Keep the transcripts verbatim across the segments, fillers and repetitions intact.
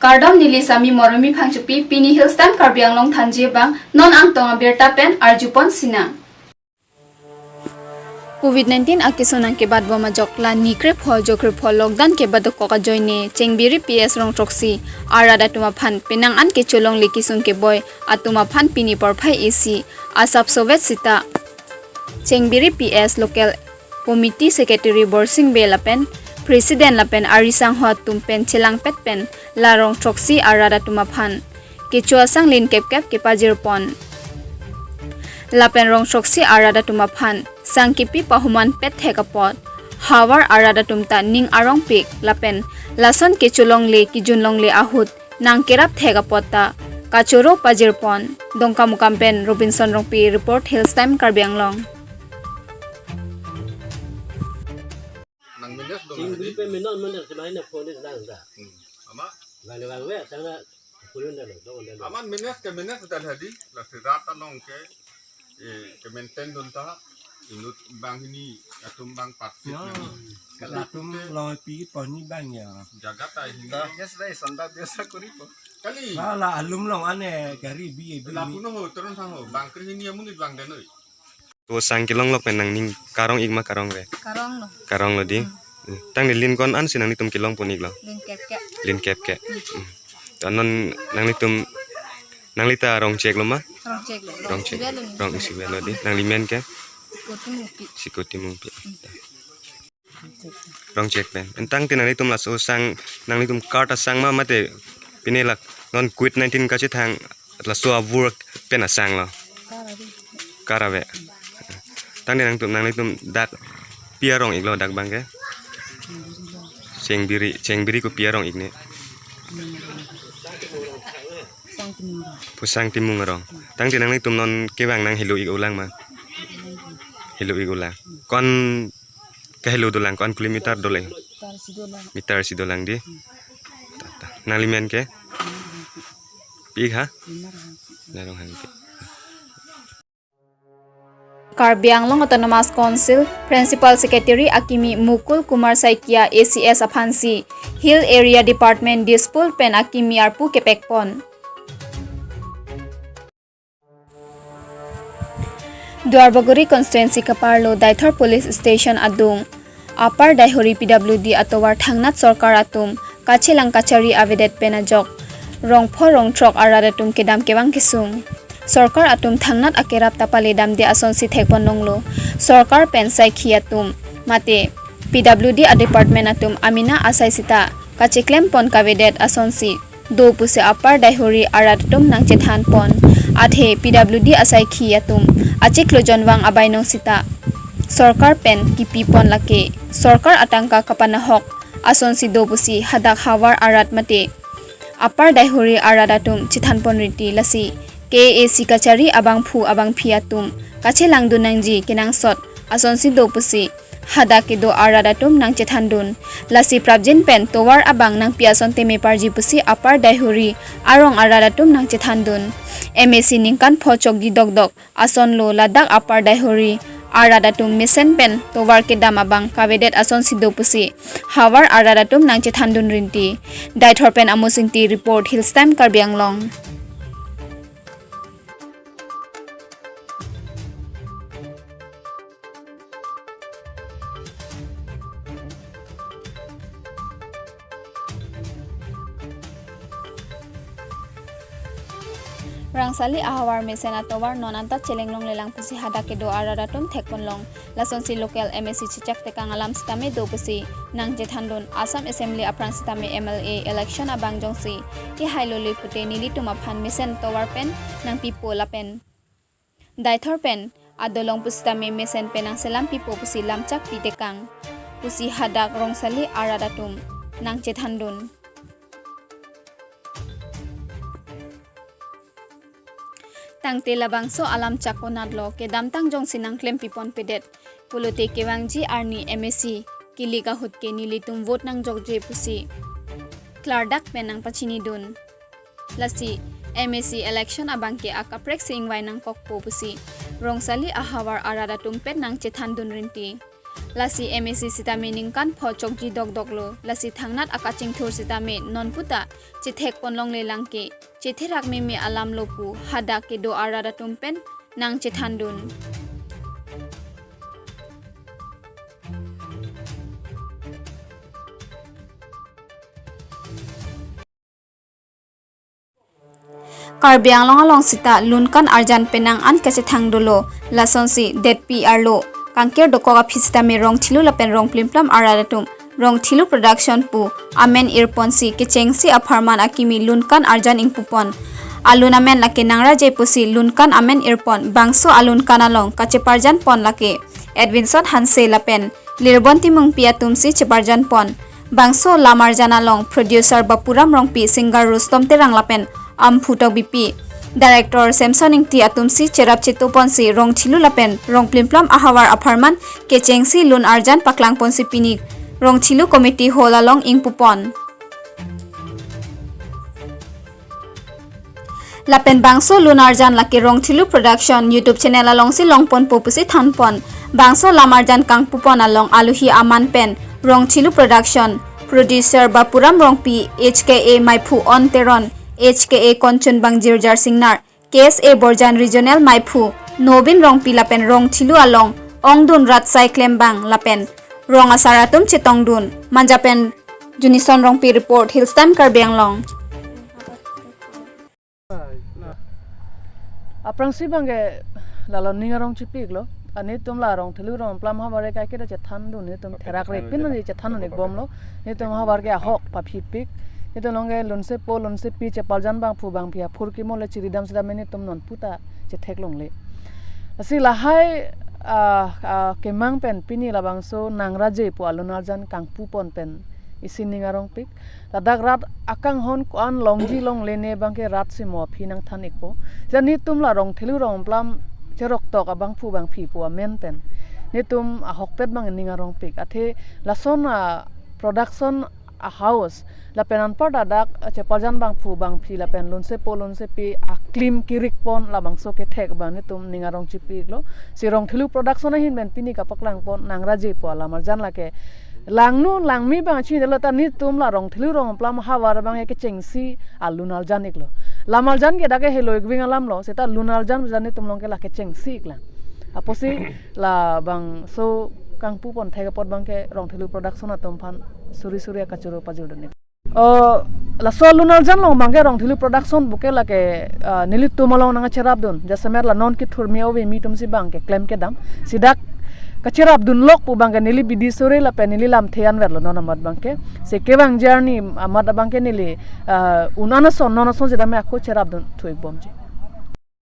Kardom, neli Sami Moromi Phangchopi, pini Hills Time Karbi Anglong thanji abang non angtong abirta pen arjupon sinang. Covid nineteen akeso nangkebatbom ajok la ni krepho jo krepho lockdown kebadokok ajoine Chengbiri P S rong throksi arat atum aphan penang an kecholongle kesung keboi atum aphan pini porphai isi asap sovet sita Chengbiri P S local committee secretary Borsing Bey lapen president lapen ari sangho atum pen chelangpet pen la rong throksi arat atum aphan kecho asang lin kepkep kepajirpon. Lapen rong throksi arat atum aphan sang kipi pahuman pet thek apot havar arat atum ta ning arongpik lapen lason kecholongle kijunlongle ahut nangkerap thek apot ta kachoro pajirpon. Dongkamukam pen Robinson Rongpi report, Hills Time Karbi Anglong. Nang minus dong Sing tadi. Beli pe minus mana semain na phone ni sedang dah. Hmm. Ama? Bang bang we sana kulun dah lo, dong dah lo. Aman minus ke minus dah tadi, la serat along ke, eh, ke maintain dun ta, inut bang ini, atum bang patsit. Ya. Ini. Kalau atum long pi poni bang ya. Jagat ai ini. Biasa dai, sanda biasa kuri po. Kali. Wala alum long ane gari bi bi. Lapu no ho, turun sang ho, bang kri ini amun bang denoi. To sang kelong lok pen nangning karong ik ma karong re? Karong lo. Karong lo di. Hmm. Hmm. Tangte lin ko-an si nanglitum kelongpon iklo? Lin kepkep. Lin kepkep. Hmm. Hmm. To non nanglitum nanglita rong chek lo ma? Rong chek lo. Rong chek. Rong isi belo di. Rong isi belo di. Nangli men ke? Sikuti Mungpi. Sikuti Mungpi. Hmm. Rong chek pen. Tangte nanglitum laso sang nanglitum card asang ma mate pine lak non covid nineteen kachethang laso avur pen asang lo. Kar ave. Tangte nangtum nanglitum dak pi arong iklo dak bang ke? Chengbiri, Chengbiri ko pi arong ik ne? Pusang Timung arong. Tangte nanglitum non kevang nang helo ik ulang ma? Helo ik ulang. Ko-an kahelo dolang, ko-an kilometer dole? Meter si dolang. Meter si dolang di. Ta, ta. Nangli men ke? Pi ha? Limar Hangki. Larong Hangki. Karbi Anglong Autonomous Council Principal Secretary akimi Mukul Kumar Saikia A C S aphansi Hill Area Department Dispur pen akimi arpu kepekpon. Duarbagori constituency kaparlo Deithor Police Station adung Upper Daihori P W D atovar thangnat sorkar atum kachelang kachari avedet pen ajok rong pho rong throk arat atum kedam kevang kesung. Sorkar atum thangnat akerap ta paledamde asonsi thekpon longlo. Sorkar pen saikhi atum mate P W D a department atum amena asai sita kacheklempon kavedet asonsi do pusi Upper Daihori arat atum nangchethanpon. Athe P W D asaikhi atum achiklo jonvang abainong sita sorkar pen kipipon lake sorkar atangka kapanahok asonsi do pusi hadak havar arat mate Upper Daihori arat atum chethanpon rinti. Lasi K A A C kachari abangphu abangphi atum kachelangdun nangji kenangsot asonsi do pusi hadak kedo arat atum nangchethandun. Lasi prapjin pen tovar abang nangpi ason teme parji pusi Upper Daihori arong arat atum nangchethandun. M A C ningkan pho chokji dokdok asonlo ladak Upper Daihori arat atum mesen pen tovar kedam abang kavedet asonsi do pusi havar arat atum nangchethandun rinti. Deithor pen Amos Ingti report, Hills Time Karbi Anglong. Rongsali ahavar mesen atovar non anta cheleng longlelang pusi hadak kedo arat atum thekpon long. Lasonsi local M A C chechak tekang alam sitame do pusi nangchethandun. Assam Assembly aphrang sitame M L A election abang jongsi kehailole pute nelitum aphan mesen tovar pen nangpipo lapen Deithor pen adolong pusitame mesen pen nangselam pipo pusi lamchak pi tekang pusi hadak Rongsali arat atum nangchethandun. Tangte labangso alamchak konatlo, kedamtang jongsi nangklem pipon pedet pulote kevangji arni M A C kilik ahut ke nelitum vote nangjokje pusi klardak pen nangpachinidun. Lasi M A C election abangke akaprek si ingvai nangkokpo pusi Rongsali ahavar arat atum pen nangchethandun rinti. Lasi M A C sitame ningkan pho chokji dokdok lo. Lasi thangnat akachingthur sitame non puta chethek ponlongle lang ke chetherak meme alam lo pu hadak kedo arat atum pen nangchethandun. Karbi Anglong along sita lunkan arjan penang an kachethang dolo, lasonsi detpi arlo kangkir dokok aphi sitame Rongthelu lapen Rongplimplam arat atum Rongthelu Production pu amen irponsi kechengsi apharman akimi lunkan arjan ingpupon. Alun amen lake Nangraje pusi lunkan amen irpon, bangso alunkan along kacheparjan pon lake Edwinson Hanse lapen Lirbon Timungpi atumsi cheparjan pon. Bangso lam arjan along producer Bapuram Rongpi, singer Rustom Terang lapen Amphu Tokbipi, director Samson Ingti atumsi cherap cheto ponsi Rongthelu lapen Rongplimplam ahavar apharman kechengsi lun arjan paklang ponsi pini Rongthelu Committee Hall along ingpupon. Lapen bangso lun arjan lake Rongthelu Production YouTube channel alongsi longponpo pusi thanpon. Bangso lam arjan kangpupon along aluhi aman pen Rongthelu Production producer Bapuram Rongpi, H K A Maiphu On Teron, H K A Konchun Bangjir Jarsingnar, K S A Borjan Regional Maiphu Nobin Rongpi lapen Rongthelu along ongdun rat sai klembang lapen rong asar atum chetongdun. Manja pen Junison Rongpi report, Hills Time Karbi Anglong. Aphrangsi abangke lalo ning arong chipiklo. Nelitum la Rongthelu Rongplimplam havar ke kaike ta chethandun, nelitum therak repin nangji chethandun ikbomlo. Nelitum havar ke ahok paphipik. Nelitum along ke lunsepo lunsepi cheparjan bangphu bangphi aphurkimo le chiridam sidam nelitum non puta chetheklongle. Lasi lahai, ah, ah, kemang pen pini labangso Nangraje pu alun arjan kangpupon pen isi ning arongpik. Ladak rat akanghon ko-an longji longle ne abangke rat si mo aphi nangthan ikpo. Jani nelitum la Rongthelu Rongplimplam cheroktok abangphu bangphi pu amen pen nelitum ahokpet abang ning arongpik. Athe lason a production a house lapen anparta dak cheparjan bangphu bangphi lapen lunsepo lunsepi aklim kirikpon labangso kethek abang nelitum ning arong chipiklo. Si Rongthelu Production ahin pen pini kapaklangpon Nangraje pu alam arjan lake langno langme abang chinilo, ta nelitum la Rongthelu Rongplimplam havar abangke kechengsi alun arjan iklo. Lam arjan ke dak ke helo ikving alamlo, seta lun arjan jan nelitum along ke la kechengsi iklang. Apotsi labangso kangpupon thek apot abangke Rongthelu Production atum aphan suri suri akachoro pajurdun ik. Oh, laso lun arjan along abangke Rongthelu Production puke lake, ah, nelitum along nangcherapdun. Jasemet la non kethurmi ove mi atumsi abangke klem kedam. Si dak kacherapdunlok pu abangke neli bidi sore lapen neli lamthe anverlo non amat abangke. Si kevangji arni amat abangke neli, ah, un-an ason non ason sitame ako cherapdun thu ikbomji.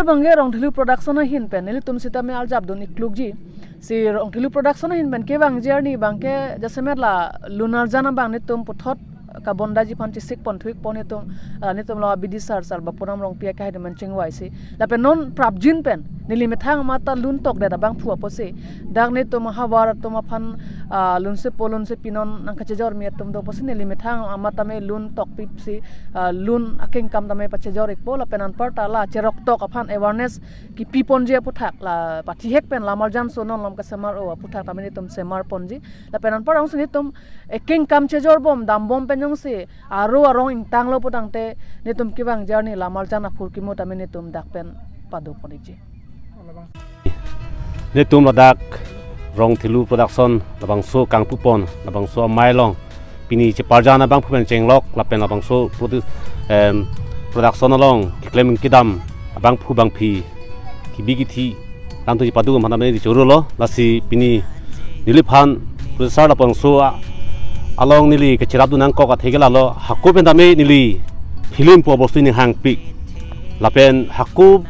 Abangke Rongthelu Production ahin pen nelitum sitame arjapdun iklukji. Si Rongthelu Production ahin pen kevangji arni abangke jasemet la lun arjan abang nelitum puthot kabondaji aphan chesik pon thu ikpon nelitum, ah, nelitum la bidi sar sar Bapuram Rongpi akehai atum an chingvaisi. Lapen non prapjin pen neli methang amat ta lun tokdet abangphu apotsi dak nelitum havar atum aphan, ah, lunsepo lunsepi non nangkachejormi atum do apotsi neli methang amat tame lun tokpipsi, ah, lun akengkam tame pachejor ikpo lapen anparta la cheroktok aphan awareness kipiponji aputhak la pathihek pen lam arjan so non lom kesemar-o aputhak tame nelitum semar ponji. Lapen anpar jongsi nelitum ekengkam chejorbom dambom pen jongsi aro arong ingtanglo putangte nelitum kevangji arni lam arjan aphurkimo tame nelitum dak pen padopon ikji. Nelitum ladak Rongthelu Production labangso kangpupon labangso amei along pini cheparjan abangphu pen chenglok lapen labangso produ-, em, production along keklem kedam abangphu bangphi kibi kithi lamthu chepadu aphan tame neli chorolo. Lasi pini neliphan producer labangso a-, along neli kacherapdun nangkok athe ke lalo hako pen tame neli film pu abostu ning hangpik. Lapen hako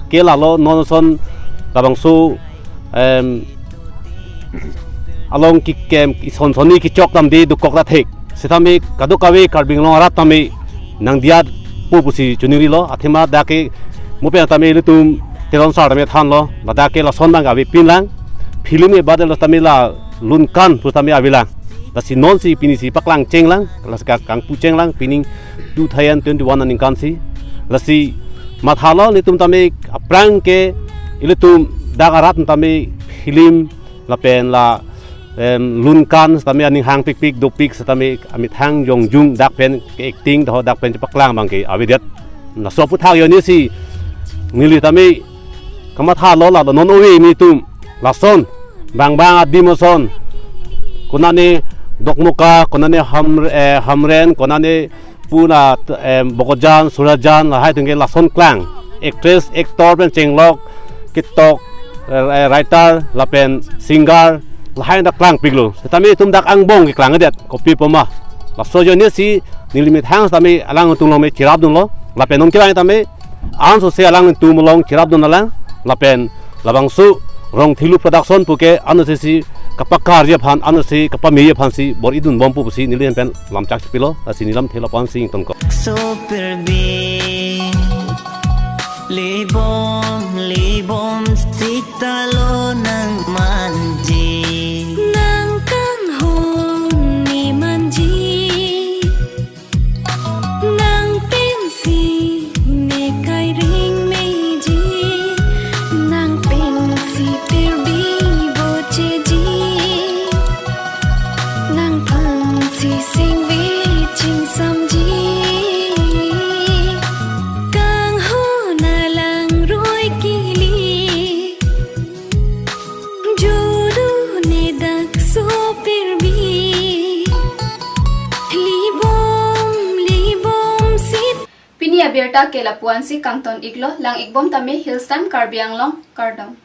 ke lalo non ason labangso, em, along kekem ison sonni kechok damde dokok ra thek. Sitame kadokave Karbi Anglong arat tame nangdiya po pusi choningrilo. Athema dak ke mo pen tame ilitum Teron sar tame thanlo. Ladak ke lason abang avepinlang. Film ke badelo tame la lunkan pu tame avelang. Lasi nonsi pinisi paklang chenglang, lasi ka kangpu chenglang, pining two thousand twenty-one aningkansi. Lasi mathalo nelitum tame aphrang ke ilitum dak arat tame film lapen la em, lunkan setame aning hangpikpik dopik setame amethang jongjung dak pen ke-acting taho dak pen chepaklang abang ke avedet. Laso aphuthak ajoine si neli tame kamathalo la non ove netum lason bang bang adim ason, konane Dokmoka, konane Ham, eh, Hamren, konane puna, em, Bokojan, Surajan, lahai atum ke lason klang. Actress, actor pen chenglok, ketok, eh, writer, lapen singer, lahai dak klangpiklo. Setame itum dak angbong keklang adet, kopi poma. Laso ajoine si neli methang setame alangtum along me cherapdunlo, lapen non kevang tame, ansose alangtum along cherapdun alang, lapen labangso Rongthelu Production puke anose si kapakarji aphan, anose kapamiji aphan si bor-idun bompo pusi neli pen lamchak chipilo, lasi neli lamthe lapu-an si ingtonkok. Sopirbi, libom, libom sitalo nang manji. Nang kanghon ne manji. Nang pensi ne kairing meji. Nang pensi pirbi bocheji. Nang pensi singve chingsamji. Kanghon alang roi kili. Jodo ne dak sopirbi. Libom, libom sit. Pini abirta ke lapu-an si kangton iklo, lang ikbom tame Hills Time Karbi Anglong, kardom.